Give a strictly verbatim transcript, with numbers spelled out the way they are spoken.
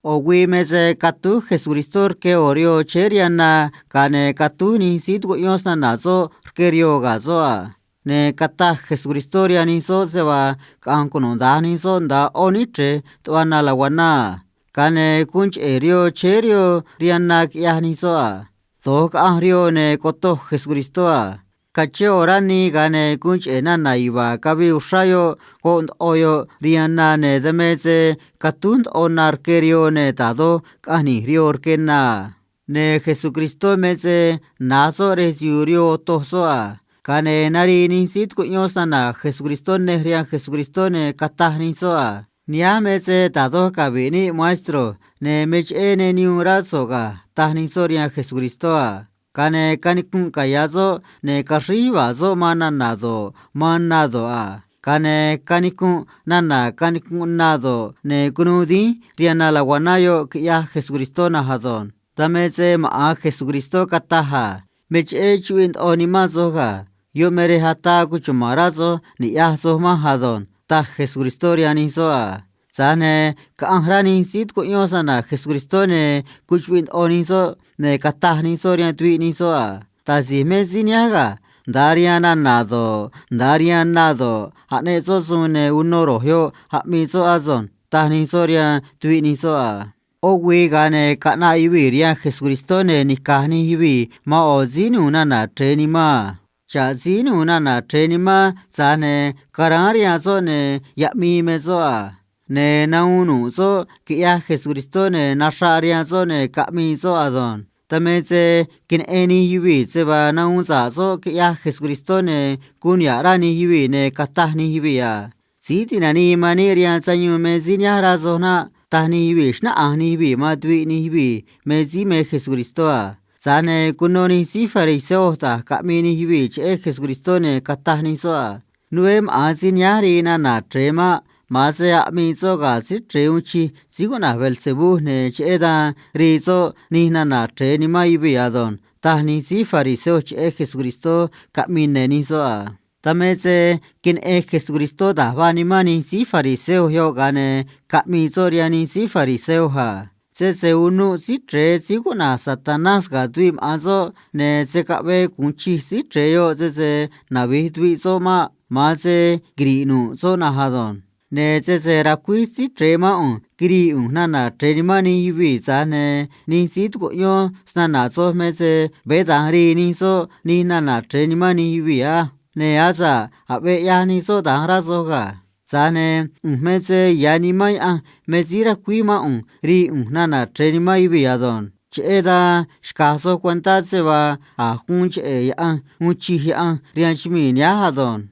ꞌO̱ güii me se catúj Jesucristó rque ꞌo̱ rihoo chéé rihaan na, ga̱a ne̱ catúj nij síí tucuꞌyón snana̱ soꞌ rque rihoo ga̱ soꞌ a. Ne̱ cataj Jesucristó rihaan nij soꞌ se vaa caꞌa̱nj cunuda̱nj nij soꞌ nda̱a ꞌó níí chre̱e tuꞌva na laguaná a. Ga̱a ne̱ guun cheꞌe̱ rihoo chéé rihoo rihaan na, quiꞌyaj nij soꞌ a. Do̱j caꞌanj rihoo, ne̱ cotoj Jesucristó a. Cachén ꞌo̱ rá nii, ga̱a ne̱ guun cheꞌe̱ nana̱ yuva̱a̱ cavii uxrá yoꞌ goꞌ ndoꞌo yoꞌ rihaan na, ne̱ dan me se catúj ndoꞌo na rque rihoo, ne̱ da̱j doj caꞌanj ni̱j rihoo rque na a. Ne̱ Jesucristó me se na̱j soꞌ rej sihu̱u̱ rihoo otoj soꞌ a. Ga̱a ne̱ narii nij síí tucuꞌyón snana̱ Jesucristó nej rihaan Jesucristó, ne̱ cataj nij soꞌ a: ―Nihánj me se da̱j doj cavi̱ꞌ níꞌ, maestro, ne̱ me cheꞌé ne nii uun rá so̱ꞌ ga̱ ―taj nij soꞌ rihaan Jesucristó a. Ga̱a ne̱ canicunꞌ caya̱ soꞌ, ne̱ caxríj yuva̱a̱ soꞌ man nana̱ do̱ꞌ, man na do̱ꞌ a. Ga̱a ne̱ canicunꞌ nana̱ canicunꞌ na do̱ꞌ, ne̱ cunuu dínj rihaan na laguaná yoꞌ, quiꞌyaj Jesucristó na̱nj ado̱nj. Dan me se maꞌa̱n Jesucristó cataj a: ―Me cheꞌé chuꞌviꞌ ndoꞌo nimán soj ga̱. Yoꞌ me rej ataa cuchuma̱n rá soj ni̱ꞌyaj soj manj ado̱nj ―taj Jesucristó rihaan nij soꞌ a. Tza̱j ne̱ caꞌanj rá nij síí tucuꞌyón snana̱ Jesucristó, ne̱ cuchuꞌviꞌ ndoꞌo nij soꞌ, ne̱ cataj nij soꞌ rihaan tuviꞌ nij soꞌ a: ―Taj si̱j me síí nihánj ga̱. Nda̱a rihaan nana̱ do̱ꞌ, nda̱a rihaan na do̱ꞌ, aꞌneꞌ soꞌ suun, ne̱ uno ro̱j yoꞌ aꞌmii soꞌ aso̱nj ―taj nij soꞌ rihaan tuviꞌ nij soꞌ a. ꞌO̱ güii, ga̱a ne̱ caꞌnaꞌ yuvii̱ rihaan Jesucristó, ne̱ nica̱j nij yuvii̱ man ꞌo̱ síí nu̱u̱ nana̱ chre̱e nimán a. Xa̱ꞌ síí nu̱u̱ nana̱ chre̱e nimán, tza̱j ne̱ caráán rihaan soꞌ, ne̱ yaꞌmii me soꞌ a. Ne̱ nahuun nu̱ꞌ soꞌ, quiꞌyaj Jesucristó, ne̱ naxraꞌ rihaan soꞌ, ne̱ caꞌmii soꞌ ado̱nj. Dan me se queneꞌen nij yuvii̱ se vaa nahuun sa̱ꞌ soꞌ, quiꞌyaj Jesucristó, ne̱ guun niha̱ꞌ rá nij yuvii̱, ne̱ cataj nij yuvii̱ a: ―Síí ti̱nanii man níꞌ rihaan sayuun me síí nihánj, rá soj naꞌ ―taj nij yuvii̱, xnáꞌanj nij yuvii̱ man tuviꞌ nij yuvii̱ me síí me Jesucristó a. Tza̱j ne̱ cuno nij síí fariseo da̱j caꞌmii nij yuvii̱ cheꞌé Jesucristó, ne̱ cataj nij soꞌ a: ―Nuveé maꞌa̱n síí nihánj rii nana̱ chre̱e maꞌ. Ma̱an se aꞌmii soꞌ ga̱ síí chre̱e uun chij síí cuꞌna̱j Beelzebú, ne̱ cheꞌé dan rii soꞌ nij nana̱ chre̱e nimán yuvii̱ ado̱nj ―taj nij síí fariseo cheꞌé Jesucristó caꞌmii ne̱ nij soꞌ a. Dan me se queneꞌen Jesucristó da̱j vaa nimán nij síí fariseo yoꞌ, ga̱a ne̱ caꞌmii soꞌ rihaan nij síí fariseo a. Sese unuꞌ síí chre̱e síí cuꞌna̱j Satanás ga̱ tuviꞌ maꞌa̱n soꞌ, ne̱ se̱ caꞌvee gu̱un chij síí chre̱e yoꞌ sese navi̱j tuviꞌ soꞌ maꞌ. Ma̱an se quiri̱ꞌ nu̱ꞌ soꞌ na̱nj ado̱nj. Ne̱ sese racuíj síí chre̱e mán ꞌu̱nj quirii ꞌu̱nj nana̱ chre̱e nimán nij yuvii̱, tza̱j ne̱ nij síí tucuꞌyón snana̱ soj me se veé da̱nj rii nij soꞌ nij nana̱ chre̱e nimán nij yuvii̱ á. Ne̱ asa̱ꞌ aꞌvee ꞌyaj nij soꞌ da̱nj, rá soj ga̱. Tza̱j ne̱ ꞌu̱nj me se ya̱ Nimán Yaꞌanj me síí racuíj mán ꞌu̱nj rii ꞌu̱nj nana̱ chre̱e nimán yuvii̱ ado̱nj. Cheꞌé dan xca̱j soj cuentá se vaa a̱j guun cheꞌe̱ Yaꞌanj uun chij Yaꞌanj rihaan chumii̱ nihánj ado̱nj.